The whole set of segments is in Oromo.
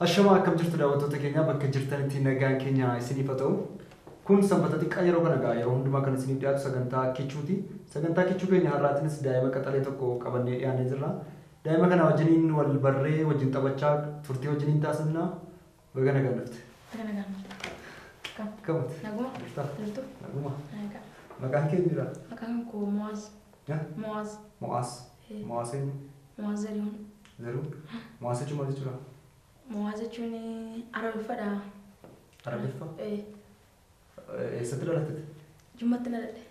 Ashamaa akkam jirtu daawwattoota keenya bakka jirtanitti nagaan keenya isiniif haa ta'u. Kun sanbata xiqqaa yeroo kana ga'a yeroo hundumaa kan isiniif dhiyaatu sagantaa kichuuti. Sagantaa kichuu keenya har'aatiinis daa'ima qaxalee tokko qabannee dhiyaannee jirra. Daa'ima kana wajjiniin wal barree wajjin taphachaa turtii wajjiniin taasifna. Baga nagaan dhufte. Baga nagaan dhufte. Kam? Kamati? Naguma. Jirta? Jirtu? Naguma. Nagaa. Maqaan kee eenyudha? Maqaan koo Mo'aaz. Mo'aaz. Mo'aaz. Mo'aaz eenyu? Mo'aaz Zarihuun. Zarihuun? Mo'aaz jechuun maal jechuudha? Mo'aaz jechuun Arabiffadha. Arabiffa? Eessatti dhalatte? Jimmatti dhaladhe.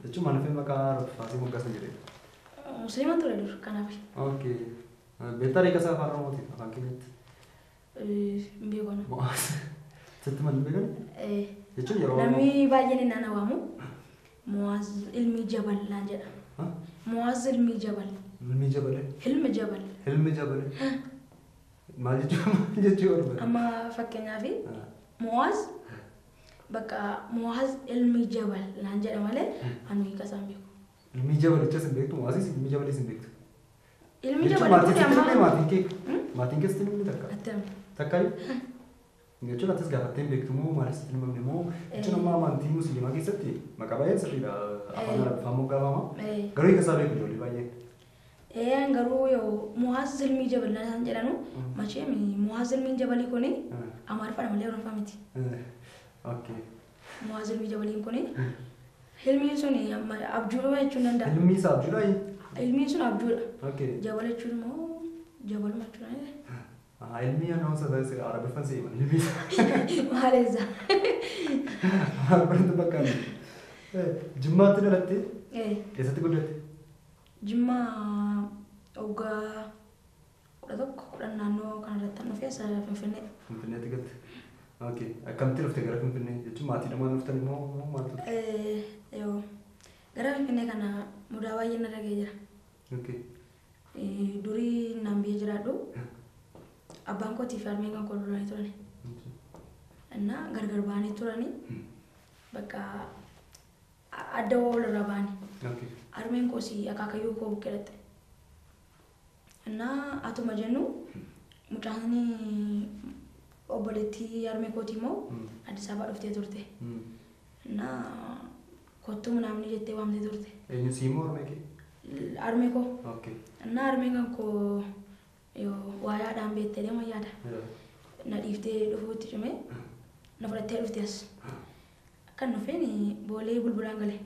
Jechuun maaliif maqaa Arabiffaatiin moggaasan jedhee? Musliima ture dur kanaaf. Okay. Beektaa hiika isaa afaan Oromootiin afaan keenyatti? Hin beeku. Mo'aaz. Sitti maal hin beekan? Jechuun yeroo Namni baay'een inni na waamu Mo'aaz ilmi Jabal naan jedha. Mo'aaz ilmi Jabal. Ilmi Jabal. Ilmi Jabal. Ilmi Jabal. Maal jechuu barbaada? Amma fakkeenyaaf Mo'aaz bakka Mo'aaz ilmi Jabal naan jedha malee ani hiika isaa hin beeku. Ilmi Jabal jechuus hin beektu, Mo'aazis ilmi Jabalis hin beektu. Ilmi Jabal kun amma maatiin kee maatiin keessatti namni takka. Attam. Takkaayyuu? Jechuun atis gaafattee hin beektu moo maalis sitti himamne moo jechuun amma amantii musliimaa keessatti maqaa baay'een sirriidha afaan Arabiffaan moggaafama. Garuu hiika isaa beeku ijoollee baay'een. Garuu yoo Mo'aaz ilmi Jabal naan isaan jedhanu macheem Mo'aaz ilmi Jabalii kuni Amaariffadha malee Oromoffaa miti. Okay. Mo'aaz ilmi Jabaliin kuni ilmiin sun abjuudha jechuun danda'a. Ilmi isaa abjuudha? Ilmiin sun abjuudha. Okay. Jabal jechuun immoo jabaluma jechuudha. Ilmi annoon sana Arabiffaan si himan ilmi isaa. Maal eessa? Arabiffaan bakka Jimmaatti dhalatte? Eessatti guddatte? Jimmaa waggaa 11 10 naannoo kanarratti dhufee Finfinnee. Finfinneetti galte. Okay. Akkamitti dhufte gara Finfinnee? Jechuun maatiidhumaan dhuftan immoo maaltu? Yoo gara Finfinnee kana mudaa baay'een narra ga'ee jira. Okay. Durii naan biyya jiraadhu abbaan kootii fi harmeen kan koo lolanii turani. Innaa gargar ba'anii turani. Bakka adda walirraa ba'anii. Harmeen koos akaakayyuu koo bukkee dhaqxe. Innaa atuma jennu mucaan obboleettii harmee kootii immoo Addis Ababaa dhuftee turte. Innaa kottuu namni jettee waamtee turte. Eenyu sii moo harmee kee? Harmee koo. Okay. Innaa harmeen kan koo waa yaadaan beektee deema yaada. Na dhiiftee dhufuutti cimee na fudhattee dhufte as. Akkan dhufeen boolee bulbulaan gale.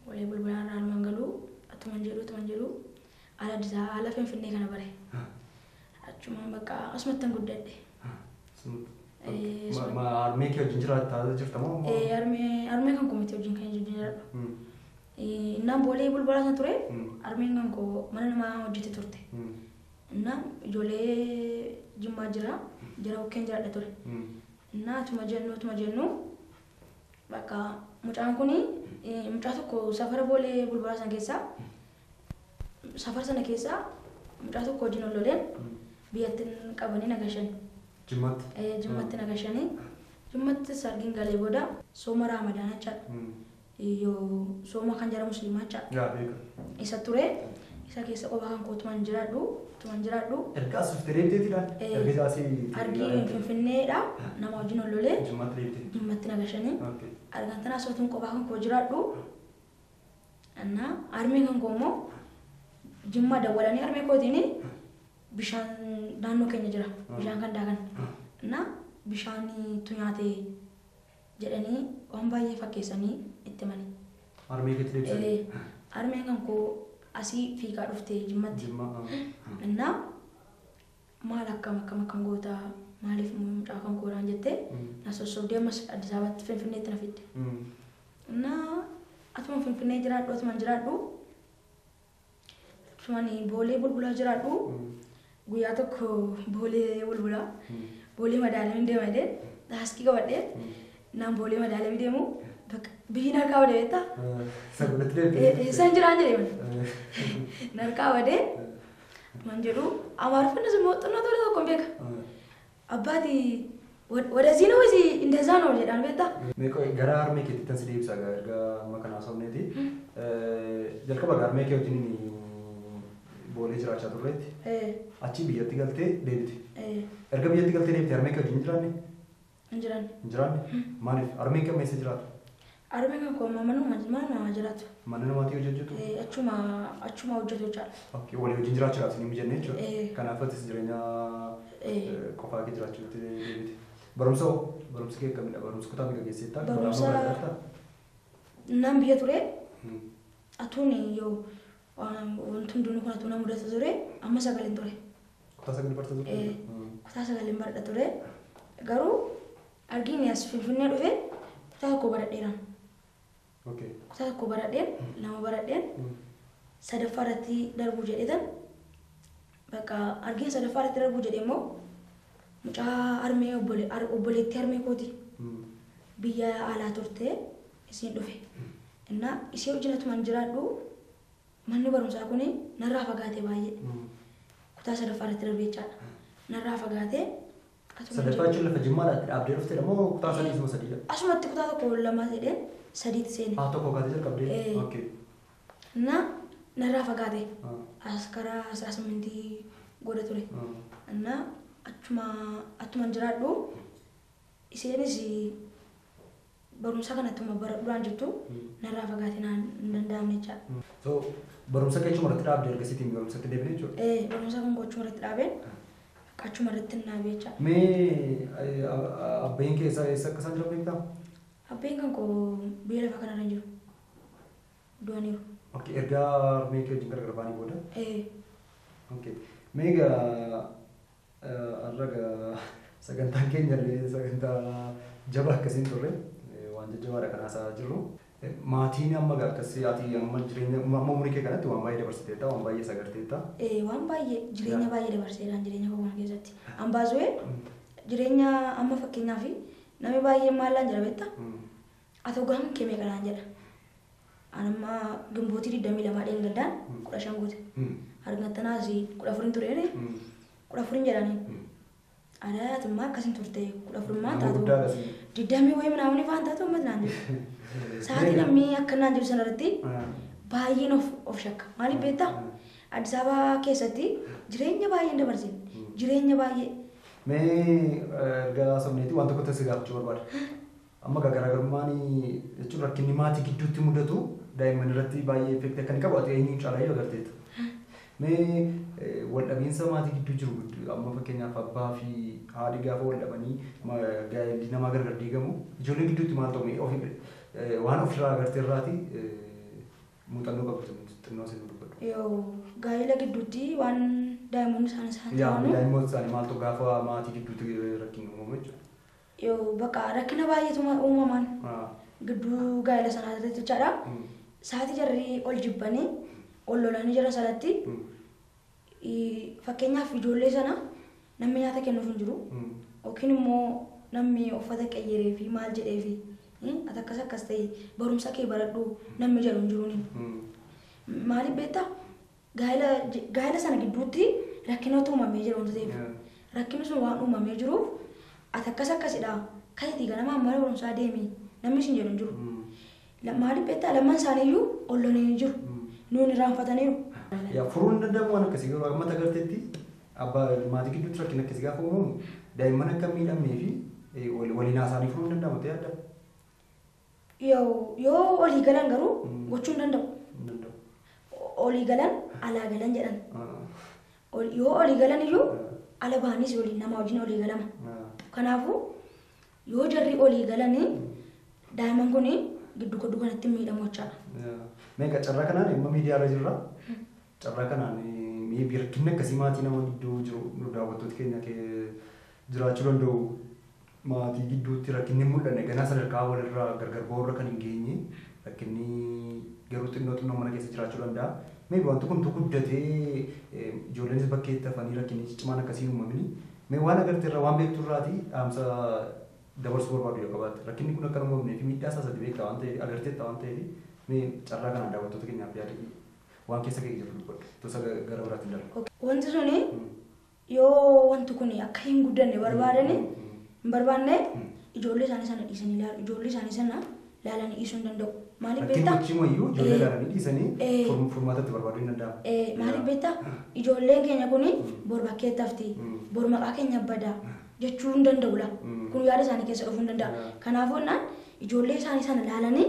Boolee bulbulaan irraa galuu atuman jedhu haala Addis haala Finfinnee kana bare. Achumaan bakka asumattan guddadhe. Harmee kee wajjin jiraattaa jirta moo? Harmee kan koo miti wajjin kan jiraadhu. Innaan boolee bulbulaa sana ture harmeen kan koo mana namaa hojjete turte. Innaan ijoollee Jimmaa jira jara bukkeen jiraadha ture. Innaa atuma jennu bakka mucaan kuni mucaa tokko safara boolee bulbulaa sana keessaa safara sana keessaa mucaa tokko wajjin ol loleen biyyatti qabanii nagashan. Jimmaatti? Jimmatti nagashanii. Jimmatti sargiin galee booda sooma Raamadaana jechaadha. Yoo sooma kan jara musliimaa jechaadha. Isa ture isa keessa qophaa kan koo tuman jiraadhu. Erga as dhuftee deemteetidha? Erga asii Argii Finfinneedha nama wajjin ol lolee. Jimmatti deemte? Jimmatti nagashanii. Argaan tana asootuun qophaa kan koo jiraadhu. Innaa harmeen kan koo immoo Jimmaa dawwalanii harmee kootiin bishaan naannoo keenya jira bishaan kan daakan. Innaa bishaanitu nyaate jedhanii waan baay'ee fakkeessanii itti himani. Harmee keetti deebisanii? Harmeen kan koo asii fiigaa dhufte Jimmatti. Innaa maal akkam goota maaliif mucaa kan kooraan jettee na sossobdee ammas Addis Ababaatti Finfinneetti na fidde. Innaa atuma Finfinnee jiraadhu atuman boolee bulbulaa jiraadhu guyyaa tokko boolee bulbulaa boolee madaalamii deema jedhee taaskii qabadhee naan boolee madaalamii deemu bakka biyyi narkaa badee beektaa? Sagaletti deemtee? Isaan jiraan jedhee narkaa badee man jedhu Amaariffannis immoo xinnoo ture tokko hin beeka. Abbaati ወደዚህ ነው ወይስ እንደዛ ነው jedhaan beektaa? Meeqa gara harmee keetti tan si deebisa erga amma kana haasofneeti. Jalqaba harmee kee wajjin Boolee jiraachaa turreetti. Achi biyyatti galtee deebite. Erga biyyatti galtee deebite harmee kee wajjin hin jiraanne? Hin jiraanne. Hin jiraanne? Maaliif? Harmeen kee eessa jiraatu? Harmeen kan koo mana namaa jiraatu. Mana namaatii hojii hojjetu? Achuma hojjetu jechaadha. Okay, walii wajjin jiraachuudhaaf isin hin mijanne jechuudha. Kanaaf atis jireenya qofaa kee jiraachuutti deebite. Barumsa hoo? Barumsi kee akkamidha? Barumsa kutaa meeqa geesseetta? Barumsa nan biyya ture. Atuun yoo wanti hundinuu kun atuu na mudata ture amma sagaleen ture. Kutaa sagalee barata ture? Kutaa sagaleen baradha ture. Garuu argini as Finfinnee dhufe kutaa tokko baradheera. Kutaa tokko baradheen lama baradheen sadaffaa irratti darbuu jedheetan bakka argin sadaffaa irratti darbuu jedhee immoo mucaa harmee obboleettii harmee kooti biyya alaa turte isiin dhufe. Innaa ishee wajjin atumaan jiraadhu manni barumsaa kun narraa fagaate baay'ee. Kutaa sadaffaa irratti darbee jechaadha. Narraa fagaate. Sadaffaa jechuun lafa Jimmaadhaatti dhaabdee dhufte moo kutaa sadii isuma sadiidha? Asumatti kutaa tokko lama jedheen sadiitti seene. Tokko kaatee jalqabdee? Okay. Innaa narraa fagaate. As karaa 18 godha ture. Innaa atumaan jiraadhu isheenis barumsa kanatti baradhuudhaan jirtu narraa fagaate naan hin danda'amne jechaadha. So barumsa kee achuma irratti dhaabdee ergasiitiin barumsatti deebine jechuudha? Barumsa kan gochuma irratti dhaabeen achuma irratti hin dhaabee jechaadha. Mee abbeen kee eessa akka isaan jiran beektaa? Abbeen kan koo biyya lafa kanarra hin jiru. Du'aniiru. Okay, erga harmee kee wajjin gargar ba'anii booda? Okay. Mee egaa har'a egaa sagantaan keenya illee sagantaa jabaa akkasiin turre waan jajjabaadha kan haasa'aa jirru. Maatiin amma egaa akkasii ati amma jireenya amma umurii kee kanatti waan baay'ee dabarsiteetta waan baay'ee sagarteetta. Waan baay'ee jireenya baay'ee dabarseeraan jireenya koo kana keessatti. Ambaasu'ee jireenya amma fakkeenyaaf namni baay'een maallaan jira beektaa? Ati hoggaan kee meeqanaan jedha. Ani amma gimbootii 22 dheengaddaan 15 guute. Argattanaas 14 tureere 14 jedhaniin. Aadaa atummaa akkasin turte 14 maan taatu. 20 wayii ምናምን faan taatu amma naan jedhu. Sa'aatii namni akka naan jedhu sanarratti baay'een of shakka. Maaliif beektaa? Addis Ababaa keessatti jireenya baay'een dabarsine. Jireenya baay'ee. Mee erga somneeti waan tokko si gaafachuu barbaada. Amma garaagarummaan jechuun rakkinni maatii gidduutti mudatu daa'imman irratti baay'ee effektii akka inni qabu ati eenyuun caalaa yoo agarteetta. Mee waldhabiinsa maatii gidduu jiru amma fakkeenyaaf abbaa fi haadhi gaafa waldhabanii gaa'elli namaa gargar diigamu ijoolleen gidduutti maal ta'u waan ofirraa agartee irraati muuxannoo qabdu xinnoo isin dubbadhu. Yoo gaa'ela gidduutti waan daa'immoonni isaanii isaan ta'anu. Daa'immoonni isaanii maal ta'u gaafa maatii gidduutti rakkinni uumamu jechuudha. Yoo bakka rakkina baay'eetu uumamaan gidduu gaa'ela sanaa irratti jechaadha. Sa'aatii jarri ol jibbanii ol lolanii jiran sanatti fakkeenyaaf ijoollee sana namni nyaata kennuuf hin jiru yookiin immoo namni uffata qayyaree fi maal jedhee fi ati akkas akkas ta'e barumsa kee baradhu namni jedhu hin jiruuni. Maaliif beektaa? Gaa'ela sana gidduutti rakkinatu uumamee jira wanta ta'eef. Rakkinni sun waan uumamee jiruuf ati akkas akkasidha kayitii ganama mana barumsaa deemi namni sin jedhu hin jiru. Maaliif beektaa? Lamaan isaaniiyyuu ol lolanii jiru. Nuun irraanfataniiru. Yaa furuun hin danda'amu waan akkasii garuu amma agarteetti abbaa maatii gidduutti rakkinni akkasii gaafa uumamu daa'imman akka hin miidhamnee fi waliin haasa'anii furuun hin danda'amu ta'ee adda. Yoo olii galan garuu gochuu hin danda'u. Olii galan alaa galan jedhan. Yoo olii galan iyyuu ala ba'anis nama wajjin olii galama. Kanaafuu yoo jarri olii galanii daa'imman kun gidduu gidduu kanatti miidhamu jechaadha. Mee carraa kanaan amma miidiyaa irra jirra. Carraa kanaan mee rakkinni akkasii maatii nama gidduu jiru daawwattoota keenya jiraachuu danda'u maatii gidduutti rakkinni hin mul'anne ganaa sadarkaa walirraa gargar ba'uurra kan hin geenye rakkinni garuu xinnoo xinnoo mana keessa jiraachuu danda'a. Mee wanti kun guddatee ijoolleenis bakkeetti hafanii rakkinni cimaan akkasii uumamini mee waan agarteerra waan beekturraatii dhaamsa dabarsuu barbaadu yoo qabaatte rakkinni kun akka hin uumamnee fi miidhaa isaa sadi beektaa waan ta'eef agarteetta waan ta'eef mee carraa kanaan daawwattoota keenyaaf yaada waan keessa kee jiru dubbadhu tosa gara biraatti hin darbu. Wanti suni yoo wanti kun akka hin guddanne barbaadani hin barbaanne ijoollee isaanii sana dhiisanii ilaalu ijoollee isaanii sana ilaalanii dhiisuu hin danda'u. Maaliif beektaa? Rakkina ijoollee ilaalanii dhiisanii furmaatatti barbaaduu hin danda'amu. Maaliif beektaa? Ijoolleen keenya kuni bor bakkeetti hafti, bor maqaa keenya badaa jechuu hin danda'u. Kun yaada isaanii keessa dhufuu hin danda'a. Kanaafuu naan ijoollee isaanii sana ilaalanii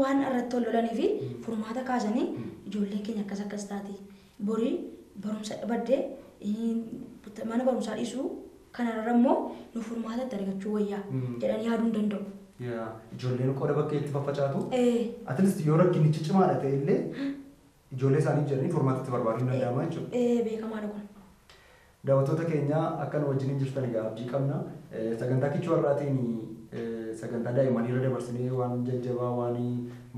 waan irratti wal lolanii fi furmaata kaasanii ijoolleen keenya akkas akkas taati. Borii barumsa baddee mana barumsaa dhiisuu kanarra immoo nu furmaatatti argachuu wayyaa jedhanii yaaduu hin danda'u. Ijoolleen qooda bakka itti faffacaatu. At least yoo rakkinichi cimaadha ta'e illee ijoollee isaanii jedhanii furmaatatti barbaaduu hin danda'ama jechuudha. Beekamaadha kun. Daawwattoota keenya akka nu wajjiniin jirtan egaa abdii qabna. Sagantaa kichuu har'aatiin sagantaa daa'immanii irra dabarsinee waan jajjabaa waan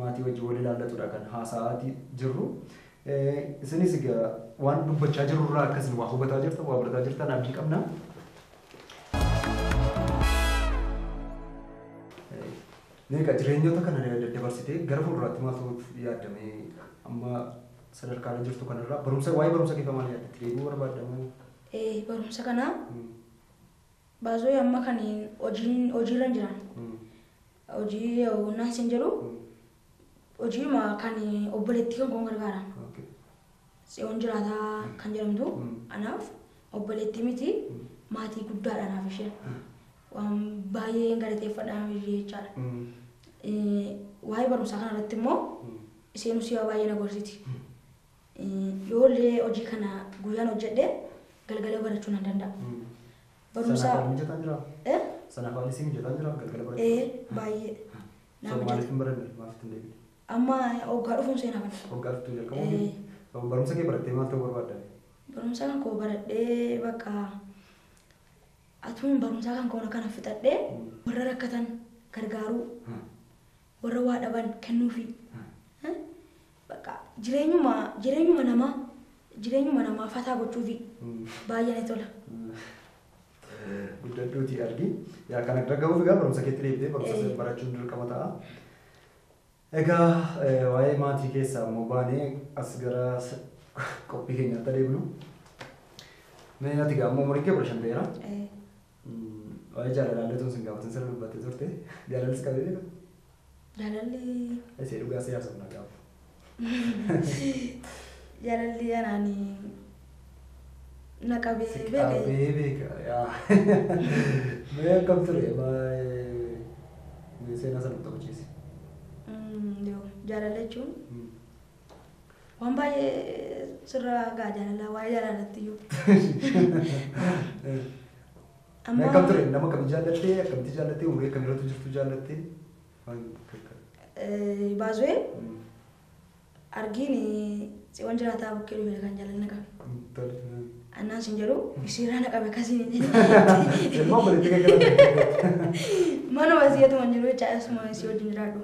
maatii wajjin wal ilaallatudha kan haasa'aa jirru. Isinis egaa waan dubbachaa jirrurraa akkasin waa hubataa jirtan waa barataa jirtan abdii qabna. Egaa jireenyota kana daddabarsitee gara fuulduraatti maal ta'uuf yaaddamee amma sadarkaa jirtu kanarraa barumsa waa'ee barumsa keessa maal yaadda? Deebi'uu barbaaddamoo? Barumsa kana baasoo amma kan hojiirra jiran. Hojii naan sin jedhu hojiima kan obboleettii kan koon gargaaran. Tsiyoon jiraataa kan jedhamtu anaaf obboleettii miti maatii guddaadha anaaf isheen. Waan baay'ee galateeffadhaa jechaadha. Waa'ee barumsaa kanarratti immoo isheen si'a baay'ee na gorsiti. Yoo illee hojii kana guyyaan hojjedhe galgala barachuu nan danda'a. Barumsa. Sanaaf mijataan jiraa? Sanaaf haalli si mijataan jiraa galgala barachuu? Baay'ee. Maaliif hin baranne? Maaliif hin deebine? Amma hoggaa dhufuun seenaa kana. Hoggaa dhuftuu jalqabu? Barumsa kee barattee maal ta'uu barbaadda? Barumsa kan koo baradhee bakka atuun barumsa kan koo kana fixadhee warra rakkatan gargaaruu warra waa dhaban kennuufi bakka jireenyuma namaa fataa gochuufi baay'ee ni tola. Guddadhuuti argi. Yaa kana dhagahuuf egaa barumsa keetti deebitee barumsa barachuun dirqama ta'a. Egaa waa'ee maatii keessaa immoo baanee as gara qophii keenyaatti adeemnu. Mee ati egaa amma umuriin kee 15 ta'eera. Waa'ee jaalalaa tun sin gaafatin sirra dubbattee turte. Jaalallis qabee beekaa? Jaalalli. Isee dhugaa si haasofna gaafa. Jaalalli anaan na qabee beeka. Qabee beeka yaa. Mee akkam ture mee seenaa sana taphachiisi. Jaalala jechuun waan baay'ee sirra gaa jaalala waa'ee jaalalatti iyyuu. Mee akkam ture nama kam jaallattee akkamitti jaallattee umurii akkamirratti jirtu jaallattee? Baazwee argiin tsiyoon jiraataa bukkee dhufe kan jaalalli na qabe. Annaan sin jedhu isiirraa na qabe akkasiin hin jedhu. Ilmaan walitti gaggeeffame. Manuma si'atuma hin jiru jechaadha asuma si wajjin jiraadhu.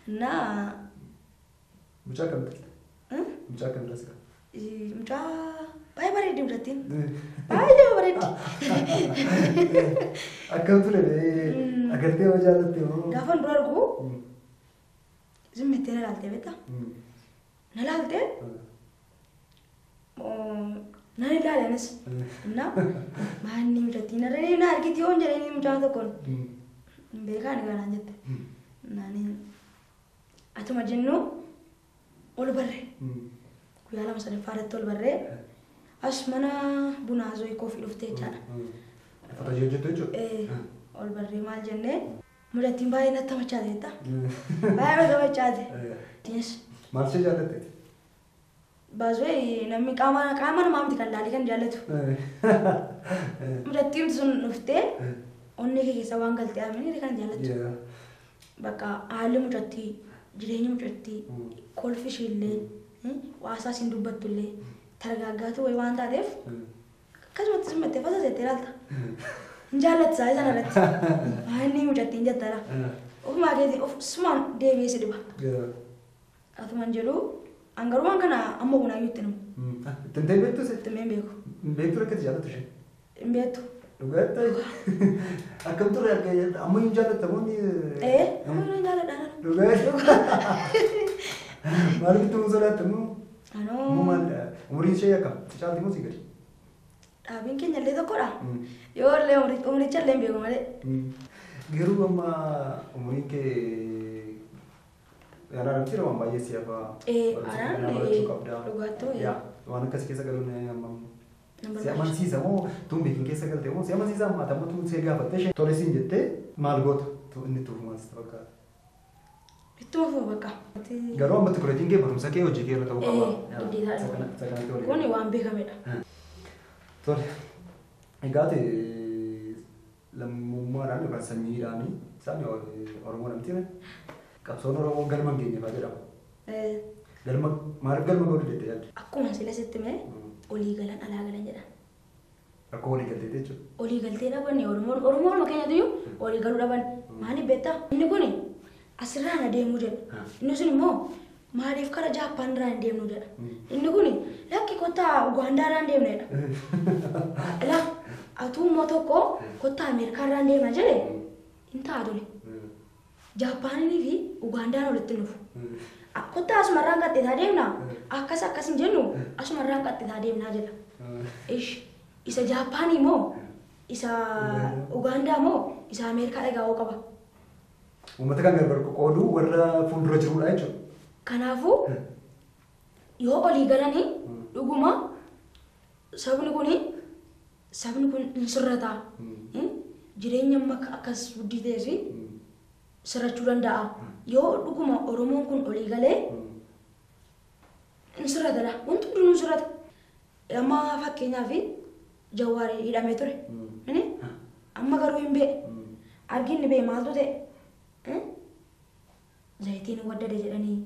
Innaa. Mucaa akkam turte? Mucaa akkam irraa si qabe? Mucaa baay'ee bareeddi mucattiin. Baay'ee bareeddi. Akkam ture agartee hoo jaallatte hoo? Gaafan dura argu zimmittee na laaltee beektaa? Na laaltee nan ilaale anis. Innaa maanni mucattiin narra na argiti yoo hin jedhanii mucaan tokkoon beekaa ani ganaan jette. Naani atuma jennu ol barre. Guyyaa 2 sadaffaa irratti ol barree as mana bunaa zoe koofii dhuftee jechaadha. Uffata ishee hojjettu jechuudha? Ol barree maal jennee mucattiin baay'ee natti machaate beektaa? Baay'ee natti machaate. Maal ishee jaallatte? Baazwee namni qaama namaa miti kan laalee kan jaallatu. Mucattiin sun dhuftee onnee kee keessa waan galtee amini kan jaallattu. Bakka haalli mucattii jireenyi mucattii kolfi isheellee waasaa isiin dubbattullee targaaggaatu wayii waan taateef akkasumatti simmattee fasasettee ilaalta. Hin jaallattu isaa sana irratti. Maanni mucattiin jettadha. Ofumaa keetiin ofumaan deebi'ee si dhiba. Atumaan jedhu an garuu waan kana amma bunaayyuu itti himu. Ittiin ta'e beektu Ittiin hin beeku. Hin beektu rakkate jaallattu ishee? Hin beektu. Dhugaatti akkam ture amma hin jaallattamu inni. Amma hin jaalladha. Dhugaatti. Maaliif itti sodaatamu? Anoo. Maal umuriin ishee akkam? Caalti moo sii gadi? Dhaabiin keenya illee tokkodha. Yoo illee umuricha illee hin beeku malee. Garuu amma umuriin kee Ganaa namti yeroo baay'ee si hafa. Anaan dhugaattuu. Yaa waan akkasii keessa galuun hammam. Si amansiisa moo tun beekin keessa galte moo si amansiisa ammaa tamma tun see gaafattee ishee tole siin jettee maal goota inni tuufumaan si fakkaata. Ittuma fufa bakka. Garuu amma tukureetiin kee barumsa kee hojii kee irra ta'uu qaba. Giddeetaadha. Kun waan beekamedha. Tole. Egaa lammummaadhaan yookaan sanyiidhaan isaan Oromoo namti qabsoon Oromoo galma hin geenye fa'aa jedhama. Galma maaliif galma ga'uu jettee yaadde? Akkuma sila sitti mee olii galan alaa galan jedhan. Rakkoo walii galtee jechuudha. Olii galtee dhaban Oromoo keenyatu olii galuu dhaban maaliif beektaa? Inni kun asirraan adeemuu jedha. Inni sun immoo maaliif kara Jaappaan irraan deemnu jedha. Inni kun lakki kottaa Ugaandaa irraan deemna jedha. La atuu immoo tokko kottaa Ameerikaa irraan deemna jedhe hin ta'a tole. Jaappaanii fi Ugaandaan walitti dhufu. Kottaa asumarraan qaxxitaa deemna akkas akkas hin jennu asumarraan qaxxitaa deemnaa jedha. Ish isa Jaappaanii moo isa Ugaandaa moo isa Ameerikaa egaa hoo qaba. Uummata kan gargar qoqqooduu warra fuuldura jirudha jechuudha. Kanaafuu yoo olii galanii dhuguma sabni kun hin sirrataa. Jireenya amma akkas guddii ta'eef sirrachuu danda'a. Yoo dhuguma Oromoon kun olii galee hin sirratadha. Wanti hundinuu hin sirrata. Amma fakkeenyaaf Jawaar hidhamee ture. Amma garuu hin be'e. Arginni be'e maaltu ta'e? Zayitiin waddade jedhanii.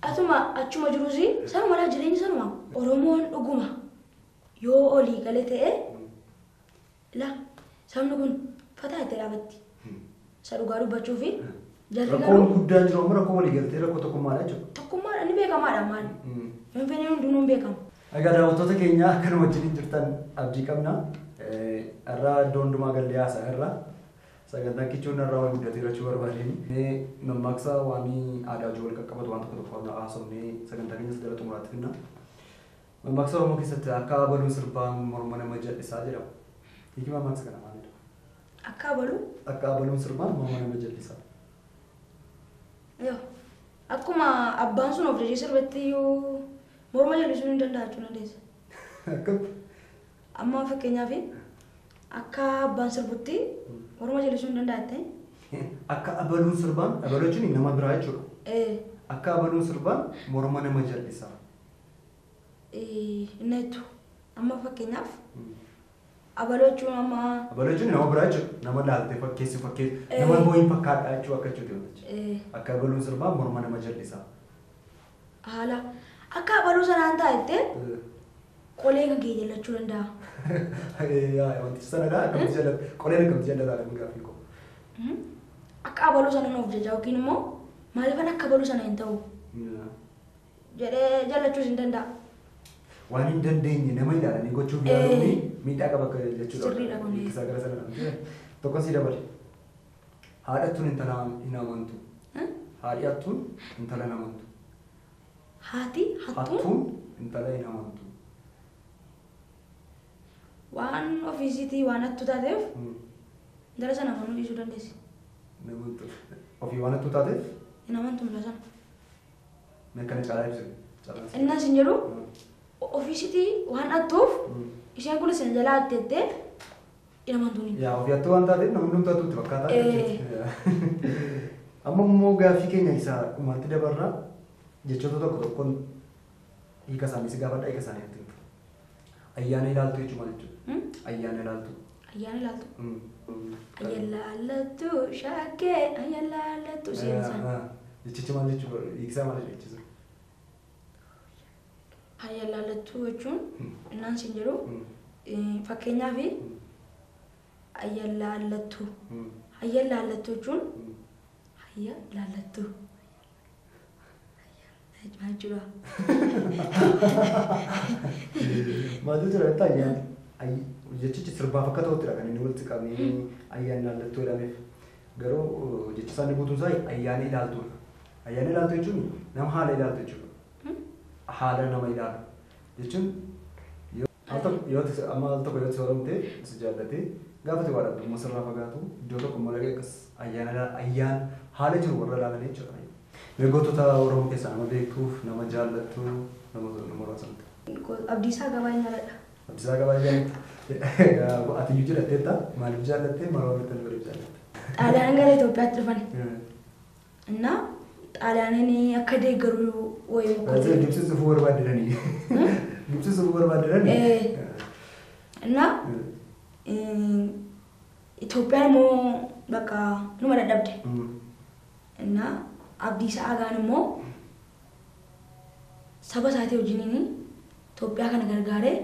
Atuma achuma jirus sanumadha jireenyi sanuma. Oromoon dhuguma yoo olii galee ta'e la sabni kun fataa itti dhaabatti. Isa dhugaa dubbachuu fi jarri garuu. Rakkoon guddaan jiru amma rakkoo walii galtee rakkoo tokkummaadha jechuudha. Tokkummaadha ni beekamaadha maali. Finfinnee hundinuu hin beekamu. Egaa daawwattoota keenya akkanuma wajjin jirtan abdii qabna. Irraa iddoo hundumaa gallee haasaa irraa sagantaan kichuun irraa wal guddatee jiraachuu barbaadeen. Mammaaksa waan aadaa hojii wal qaqqabatu waan tokko tokko haasofnee sagantaa keenyas gara xumuraatti finna. Mammaaksa Oromoo keessatti akka abaluun sirbaan morma nama jal'isaa jedhama. Hiiki mammaaksa kana maalidha? Akka abaluu? Akka abaluun sirbaan morma nama jal'isaa. Yoo akkuma abbaan sun of jajee sirbetti yoo morma jal'isuu hin danda'a jechuun dandeessa. Akkam? Amma fakkeenyaaf akka abbaan sirbutti morma jal'isuu hin danda'a jettee? Akka abaluun sirbaan abaluu jechuun nama biraa jechuudha. Akka abaluun sirbaan morma nama jal'isaa. Inni jettu amma fakkeenyaaf abaluu jechuun amma. Abaluu jechuun nama biraa jechuudha. Nama laaltee fakkeessi fakkeessi nama boo'in fakkaadhaa jechuu akka jechuudha. Akka abaluun sirbaan morma nama jal'isaa. Haala akka abaluu sanaan taa'ettee qolee kan kee jallachuu danda'a. Wanti sanadha akkamitti jallata qoleen akkamitti jallataa dha gaaffii koo. Akka abaluu sana nuuf jaja yookiin immoo maaliifan akka abaluu sana hin ta'u jedhee jallachuus hin danda'a. Waan hin dandeenye nama ilaalanii gochuuf yaaluun miidhaa qaba akka jechuudha. Sirriidha kun. Isaa gara sana dha. Tokkoon sii dabale. Haadha hattuun intala hin amantu. Haadhi hattuun intala hin amantu. Haati hattuun? Hattuun intala hin amantu. Waan ofiisiitii waan hattuu taateef intala sana amanuu dhiisuu dandeessi. Namoota ofii waan hattuu taateef? Hin amantu intala sana. Mee akkana caalaa ibsi. Innas hin jedhu ofiisiitii waan hattuuf isheen kun isin jalaa hatteettee hin amantuun. Yaa ofii hattuu waan taateef namni hundumtuu hattuutti fakkaata. Amma immoo gaaffii keenya isa dhumaatti dabarraa jechoota tokko tokkoon hiika isaanii si gaafadha hiika isaanii itti himtu. Ayyaana ilaaltuu jechuun maal jechuudha? Ayyaana ilaaltuu. Ayyaana ilaaltuu? Ayyaana shaakee ayyaana ilaaltuu seensa. Jechichi maal jechuudha? Hiikisaa maal jechuudha? Ayyaana ilaaltuu jechuun innaan siin jedhu fakkeenyaaf ayyaana ilaaltuu. Ayyaana ilaaltuu jechuun ayyaana ilaaltuu. Maal jechuudha? Maal jechuudha ayyaana jechichi sirbaaf akka ta'uttidha kan inni walitti qabee ayyaana ilaaltuu jedhameef. Garuu jechi isaanii guutuun isaa ayyaana ilaaltuudha. Ayyaana ilaaltuu jechuun nama haala ilaaltu jechuudha. Haala nama ilaalu jechuun yoo amma al tokko yoo sooromte si jaallatee gaafa ta'e waa dhabdu immoo sirraa fagaatu iddoo tokko immoo dhaqee akkas ayyaana haala jiru warra ilaalan jechuudha. Mee gootota Oromoo keessaa nama beektuuf, nama jaallattu, nama muraasa nutti. Abdiisaa Agaa baay'een jaalladha. Abdiisaa Agaa baay'ee jaallatta. Ati iyyuu jedhatteetta maaliif jaallatte maal waan maaliif jaallatte? Xaaliyaan gara Itoophiyaatti dhufan. Innaa Xaaliyaaniin akka deeggaru wayii mokkotee. Gibsi sufuu barbaadanii. Gibsi sufuu barbaadanii. Innaa Itoophiyaan immoo bakka numa dadhabde. Innaa Abdiisaa Agaan immoo saba isaatii wajjiniin Itoophiyaa kana gargaaree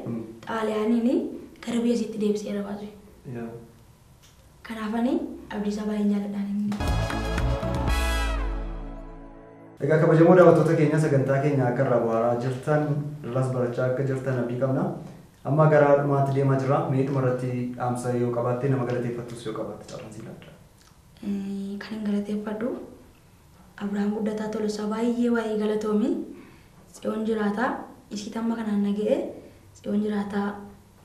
Xaaliyaaniin gara biyya isiitti deebiseera baase. Kanaafani Abdiisaa baay'een jaalladhaan. Egaa kabajamoo daawwattoota keenya sagantaa keenya akka irraa bohaaraa jirtan irraas barachaa akka jirtan abdii qabna. Amma gara dhumaatti deemaa jirra. Mee dhuma irratti dhaamsa yoo qabaatte nama galateeffattus yoo qabaatte carraan sii laadha. Kan hin galateeffadhu Abiraam Guddataa Tolosaa baay'ee baay'ee galatoomi. Tsiyoon jiraataa isii tamma kanaan naga'e Tsiyoon jiraataa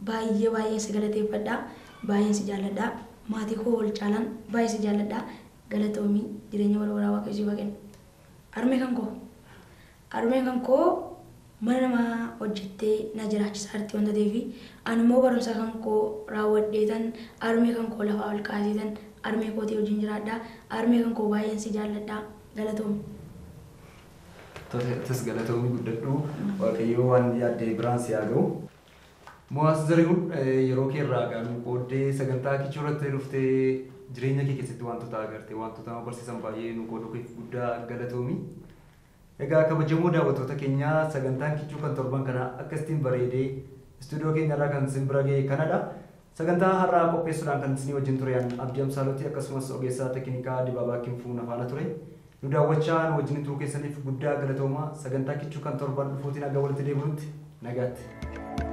baay'ee baay'ee si galateeffadha. Baay'een si jaalladha. Maatii koo wal caalan baay'ee si jaalladha. Galatoomi jireenya bara baraa Waaqayyo siif haa kennu. Harmeen kan koo mana namaa hojjettee na jiraachisaa jirti wanta ta'eef ani immoo barumsa kan koo raawwadheetan harmee kan koo lafaa ol kaaseetan harmee kootii wajjin jiraadha. Harmee kan koo baay'een si jaalladha. Galatoomi. Tas galatoomi guddadhu Waaqayyo waan yaadde biraan si haa ga'u. Mo'aas Zarihuun yeroo kee irraa gaanuu qooddee sagantaa kichuu irratti dhuftee jireenya kee keessatti wantoota agartee wantoota nama barsiisan baay'ee nu qooduu keef guddaa galatoomi. Egaa kabajamoo daawwattoota keenyaa sagantaan kichuu kan torban kana akkasitiin bareedee istuudiyoo keenya irraa kan isin bira ga'e kanadha. Sagantaa har'aa qopheessuudhaan kan isinii wajjin ture Abdii Amsaalootii akkasumas ogeessaa teeknikaa Dibaabaa Kinfuu faana ture. Nu daawwachaa nu wajjin turuu keessaniif guddaa galatooma. Sagantaa kichuu kan torban dhufuutiin haga walitti deebinutti nagaatti.